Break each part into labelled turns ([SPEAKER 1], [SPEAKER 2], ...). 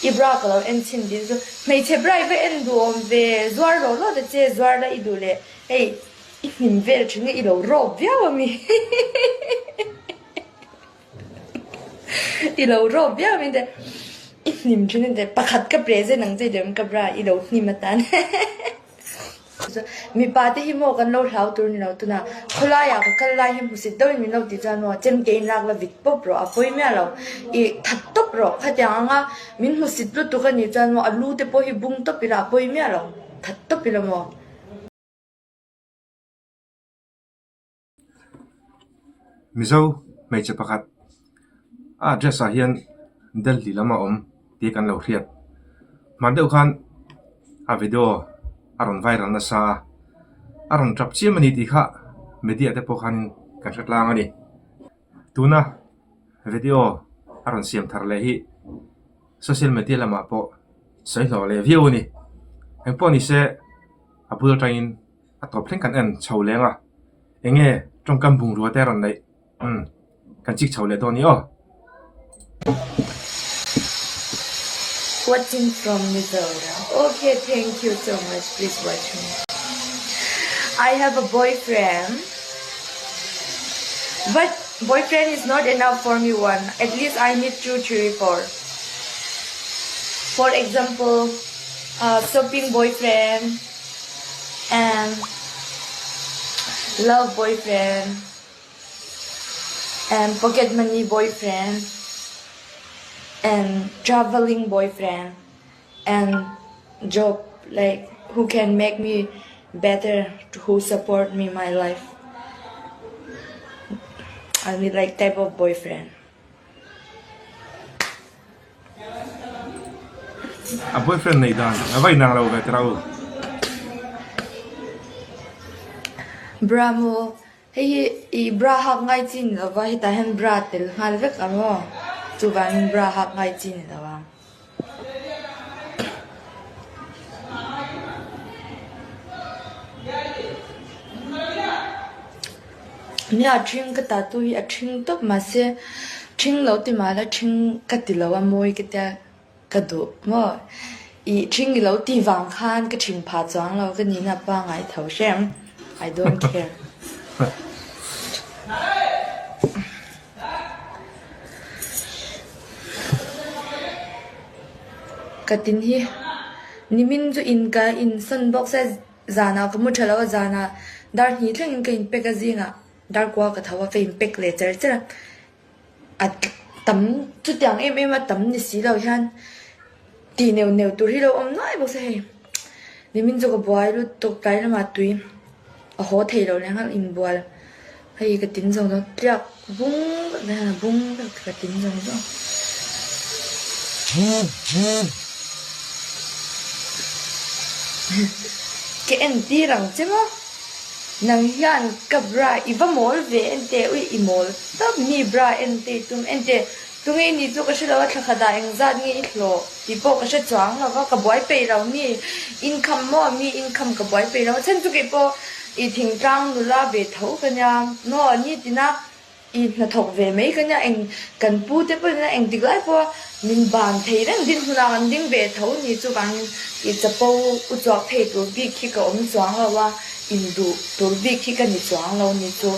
[SPEAKER 1] I bra ka lo en chhin tih chu hmeichhe bra i va en duh awm ve, zuar law law ta che, zuar la i duh leh hei i hnim vel thin nge i lo rawp viau a mi I lo rawp viau a mi te i hnim thin te pakhat ka present ang che ti ka bra i lo hnim atan. Mipa te hi maw kan lo hlau tur ni lo tuna khawlaiah ka kal lai hi hmusit deuhin min lo tih chuan maw chemte in lak la vit pawp rawh a pawi miah lo i that tawp rawh khatiang anga min hmusit lutuk a nih chuan maw a lu te pawh hi bung tawp ila a pawi miah lo that tawp ila maw.
[SPEAKER 2] Mizo hmeichhe pakhat a address ah hian Delhi lam a awm tih kan lo hriat. Hman deuh khan a video a rawn viral nasa a, a rawn tap chiam a ni tih kha media te pawh khanin kan hre tlang a ni. Tuna video a rawn siam thar leh hi social media lamah pawh sawi hlawh leh viau a ni. Engpawh ni se a bul atangin. A tawp thleng kan en chho leng a, eng nge tawngkam bungrua te a rawn neih? Umm, kan chik chho leh dawn ni aw.
[SPEAKER 1] Watching from Mizoram ok thank you so much please watch me I have a boyfriend but boyfriend is not enough for me one at least I need 2 3 4 for example shopping boyfriend and love boyfriend and pocket money boyfriend and traveling boyfriend and job like who can make me better who support me my life I need like type of boyfriend.
[SPEAKER 2] A boyfriend nei dan a va inang lo ve tira u.
[SPEAKER 1] Bra maw hei hi i bra hak ngai chi ni lova hetah hian bra tel nghal vek ang aw chuvangin bra hak ngai chi ni lo ang. Nia a ṭhing ka tattoo hi a ṭhing tawp mahse ṭhing lo ti mahla ṭhing ka ti lo a mawi ka tia ka duh maw ih ṭhing i lo ti vang khan ka ṭhin phah chuang lo ka nihna pangngai tho hrem I don't care. Ka tin hi nimin chu in ka insawn bawk se zanah ka mu tha lo a zanah dar hnih thlengin ka inpek a zingah dar kua ka tho a ka inpek leh cher cher a a tam chutiang em em a tam ni si lo hian tih neuh neuh tur hi lo awm nuai bawk se hei nimin chu ka buai lutuk tlai lamah tui. A haw thei lo leh nghal inbual hei ka tin zawng zawng tliak bung vek mai hian a bung vek ka tin zawng zawng. Ka en tir ang che maw nang hian ka bra i va mawl ve enteh ui i mawl tawp mi bra enteh tum enteh Tunge i nih chu ka hre lo a, thla khat ah engzat nge i hlawh tih pawh ka hre chuang lo va, ka buai peih lo mi income maw mi income ka buai peih lo a chhan chu kei pawh i thingtlang nula ve tho ka nia maw nitin a i hnathawk ve mai ka nia eng kan pu te pawh ina engtik lai pawh min ban thei reng din hunah kan ding ve tho ni chuvangin i chapo u chuak thei tur bik hi ka awm chuang lo a induh tur bik hi ka ni chuang lo ni chu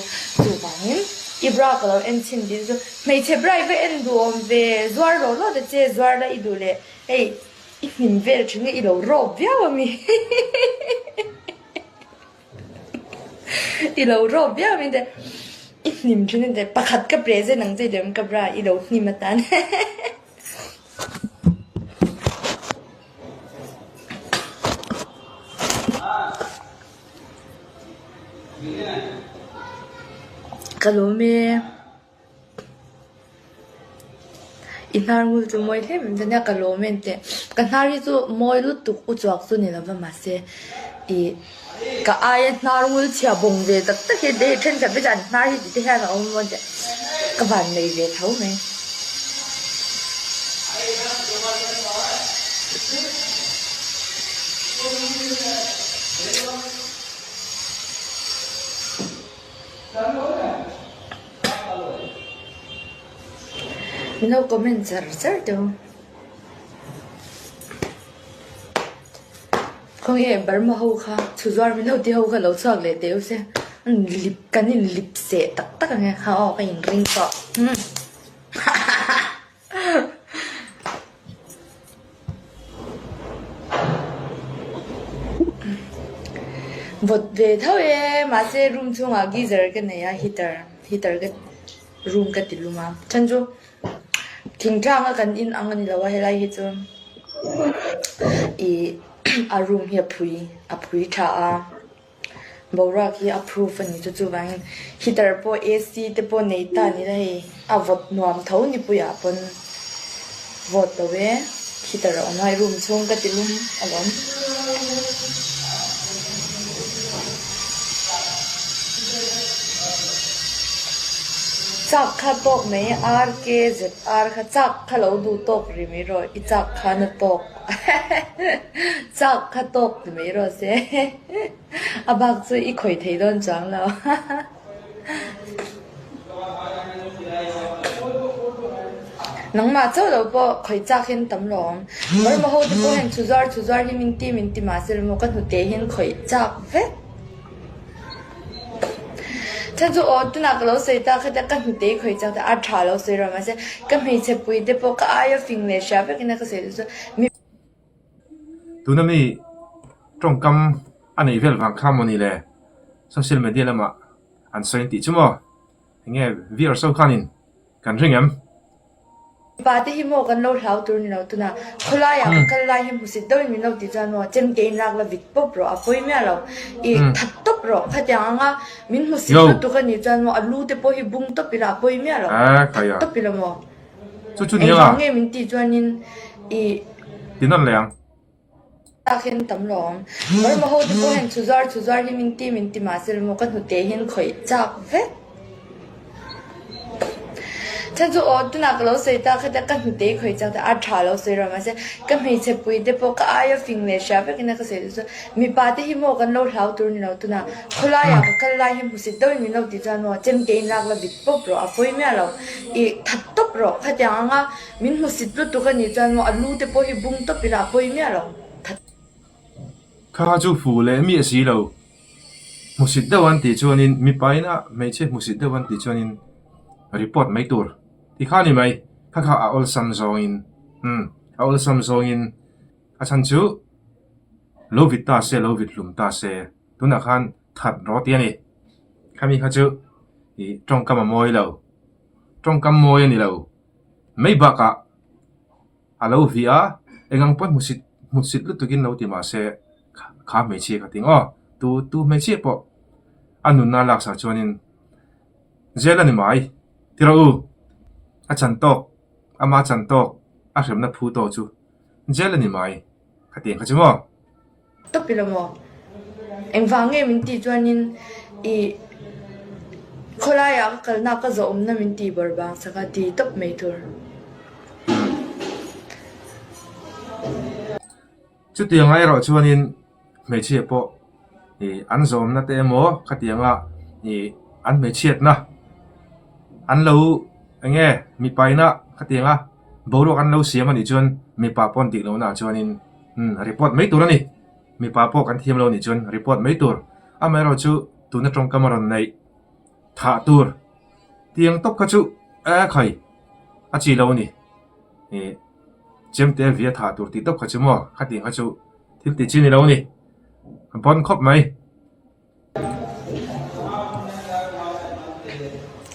[SPEAKER 1] chuvangin i bra ka lo en chhin tih chu Hmeichhe bra i va en duh awm ve, zuar law law ta che, zuar la i duh leh hei i hnim vel thin nge i lo rawp viau a mi i lo rawp viau a mi te i hnim thin a te pakhat ka present ang che i lem ka bra i lo hnim atan. Ka lawm e. I hnar ngul chu mawi hle mai ania ka lawm em teh. Ka hnar hi chu mawi lutuk u chuak chu ni lova mahse ih ka aia hnar ngul chhia bawng ve tak tak hi hei thenkhat te chuan hnar hi ti te hian a awm maw teh ka van nei ve tho mai. Min lo comment char char teh u. Khawnge Burma ho kha chhuzuar min lo ti ho kha lo chhuak leh teh u se. An lip kan in lip seh tak tak ang e kha aw ka in ring tawh. Vawt ve tho e mahse room chhungah geyser ka nei a heater heater ka room ka ti lum a chhan chu thingtlang a kan in ang a ni lo a helai hi chu ih a room hi a phui a phui tha a. Boruak hi a proof a ni chu chuvangin heater pawh AC te pawh nei ta ni la hei a vawt nuam tho nipuiah pawn vawt lo e heater a awm a room chhung ka ti lum alawm. Chak kha tawk mai RKZR kha chak kha lo duh tawk ri mai rawh i chak khan a tawk chak kha tawk ti mai rawh se. A bak chu i khawih thei dawn chuang lo. Nangmah chauh lo pawh khawih chak hian tam lo awm. Burma ho te pawh hian chhu zuar chhu zuar hi min ti min ti mahse lawm aw ka hnute hian khawih chak vek. Chhan chu aw tunah ka lo sawi ta kha tia ka hnute i khawih chak te a tha lo sawi rawh mahse ka hmeichhe pui te pawh ka aia fing leh hria vekin a ka sawi te chu mi
[SPEAKER 2] Tuna mi tawngkam a neih vel vang kha mawni le social media lamah an sawi an tih chu maw? Enge viewers ho khanin kan ring em?
[SPEAKER 1] Mipa te hi maw kan lo hlau tur ni lo tuna khawlaiah ka kal lai hi hmusit deuhin min lo tih chuan maw chemte in lak la vit pawp rawh a pawi miah lo i that tawp rawh khatiang anga min hmusit lutuk a nih chuan maw a lu te pawh hi bung tawp ila a pawi miah lo that tawp ila maw.
[SPEAKER 2] Chu chu nia.
[SPEAKER 1] Engvang nge min tih chuanin i.
[SPEAKER 2] Ti nawn leh ang.
[SPEAKER 1] Tak hian tam lo awm. Burma ho te pawh hian chhu zuar chhu zuar hi min ti min ti mahse lawm aw ka hnute hian khawih chak vek. Chhan chu aw tunah ka lo sawi ta kha tia ka hnute hi khawih chak ta a tha lo sawi rawh mahse ka hmeichhe pui te pawh ka aia fing leh hria vekin a ka sawi te chu mipa te hi maw kan lo hlau tur ni lo tunah khawlaiah ka kal lai hi hmusit deuhin min lo tih chuan maw chemte in lak la vit pawp rawh a pawi miah lo. I that tawp rawh khatiang anga min hmusit lutuk a nih chuan maw a lu te pawh hi bung tawp ila a pawi miah lo that.
[SPEAKER 2] Kha chu fu leh miah si lo. Hmusit deuh an tih chuanin mipa ina hmeichhe hmusit deuh an tih chuanin report mai tur ti kha ni mai. Kha kha a awlsam zawngin umm a awlsam zawngin a chhan chu lo vit ta se lo vit hlum ta se tunah khan that rawh tih a ni. Khami kha chu ih tawngkam a mawi lo. Tawngkam mawi a ni lo. Mai bakah a lo vi a, eng ang pawn hmusit hmusit lutukin lo ti mah se kha hmeichhia kha ting aw. Tu tu hmeichhia pawh a nunna a laksak chuanin zel a ni mai. Ti rawh u, a chan tawk, ama chan tawk, a hremna phu tawk chu zel a ni mai. Khatiang kha chu maw?
[SPEAKER 1] Tawp ila maw? Engvang nge min tih chuanin i khawlaiah ka kalna ka zawhawmna min tih bawrh vang sak a ti tawp mai tur.
[SPEAKER 2] Chutiangah erawh chuanin hmeichhia pawh ih an zawhawmna te emaw khatianga ih an hmeichhiatna an lo eng nge mipaina khatianga boruak an lo siam anih chuan mipa pawn tih lohna ah chuanin Umm report mai tur a ni. Mipa pawh kan thiam lo nih chuan report mai tur. Amaherawh chu tuna tawngkam a rawn neih thah tur tiang tawp kha chu e khai a chi lo a ni. Ih chemte via thah tur tih tawp kha chu maw khatiang kha chu thil tih chi ni lo a ni. A bawn khawp mai.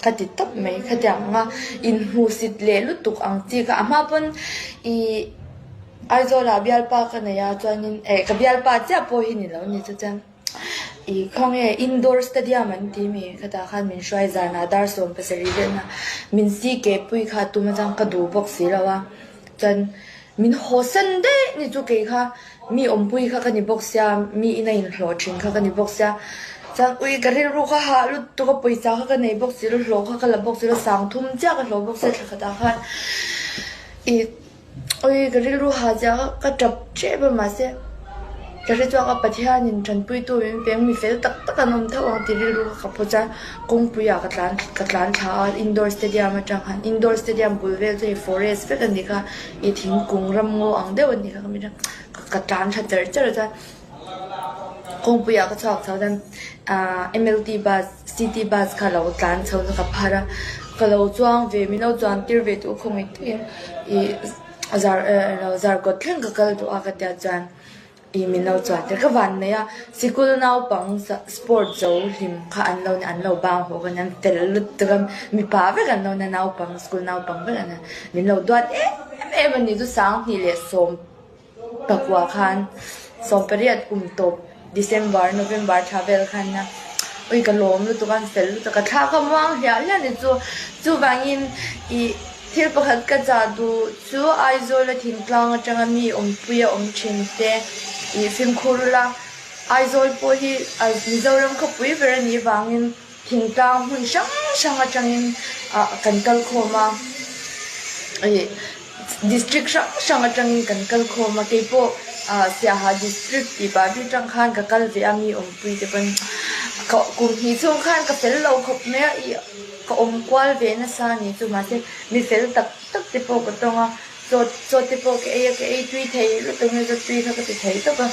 [SPEAKER 1] Ka ti tawp mai khatiang anga inhmuhsit leh lutuk ang chi kha a hma pawn ih Aizawlah bialpa ka nei a chuanin eh ka bialpa chiah pawh hi ni lo ni chu chuan ih khawnge indoor stadium an ti mi khatah khan min hruai zanah dar 70 velna min si ke pui kha tum atang ka duh bawk si lo a chuan min haw sen daih ni chu kei kha. Mi awmpui kha ka ni bawk sia, mi ina inhlawh thin kha ka ni bawk sia. Chuan ui ka rilru kha hah lutuk a, pawisa kha ka nei bawk si lo, hlawh kha ka la bawk si lo, sang thum chiah ka hlawh bawk sia thla khatah khan ih ui ka rilru hah chiah kha ka tap tep a mahse ka hre chhuak a Pathianin tanpuitu min pe ang mi fel tak tak an awm tho ang tih rilru kha ka phaw chuan kawngpuiah ka tlan ka tlan thla a indoor stadium atang khan indoor stadium bul vel chu hei forest vek a ni kha. I thingkung ram ngaw ang deuh a ni kha ka mi ka tlan tha cher cher a chuan. Kawngpuiah ka chhuak chho chuan ah MLT bus city bus kha lo tlan chho na ka phar a ka lo chuang ve min lo chuan tir ve duh khawngaih takin ih zar eh lo zarkawt thleng ka kal duh a ka tia chuan ih min lo chuan tir ka van mai a sikul naupang sport zo hlim kha an lo an lo bang haw ka nia fel lutuk a mipa vek an lo nia naupang school naupang vek an nia min lo duat em em a ni chu sanghnih leh sawm. Pakua khan 18 kum tawp December, November thla vel khan a ui ka lawm lutuk a, an fel lutuk a, thla kha muang hliah hliah ni chu. Chuvangin ih thil pakhat ka chah duh chu Aizawl a thingtlang atanga mi awmpui a awm thin te ih fimkhur ula Aizawl pawh hi Mizoram khawpui ber a nih vangin Thingtlang hmun hrang hrang atangin ah kan kal khawm a, ih district hrang hrang atangin kan kal khawm a, keipawh ah Siaha district tih pah bik atang khan ka kal ve a mi awmpui te pawn ka kum hnih chhung khan ka fel lo khawp mai a, ih ka awm kual ve nasa a ni chu mahse mi fel tak tak te pawh ka tawng a. Chaw chaw te pawh ka ei a, ka ei tui thei lutuk nge chaw tui kha ka ti thei tawp a.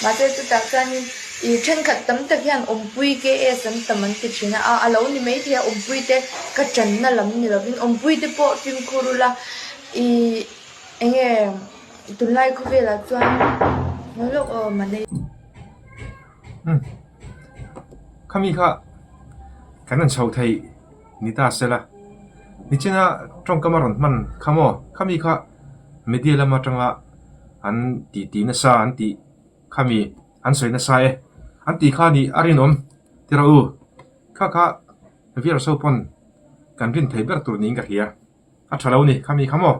[SPEAKER 1] Mahse chutah chuanin ih thenkhat tam tak hian awmpui KS an tam an ti thin a, a lo ni maithei a awmpui te ka tanna lam ni lovin awmpui te pawh fimkhur ula ih eng nge tunlai khawvelah chuan ngawi lawk aw Malay.
[SPEAKER 2] Umm khami kha kan rawn chho thei. Ni ta se la, nichina tawngkam a rawn hman kha maw? Khami kha media lam atanga an tih tih nasa an tih khami an sawi nasa e. An tih kha nih a rinawm ti rawh u. Kha kha viewers ho pawn kan rin thei ber tur niin ka hria. A tha lo ni khami kha maw?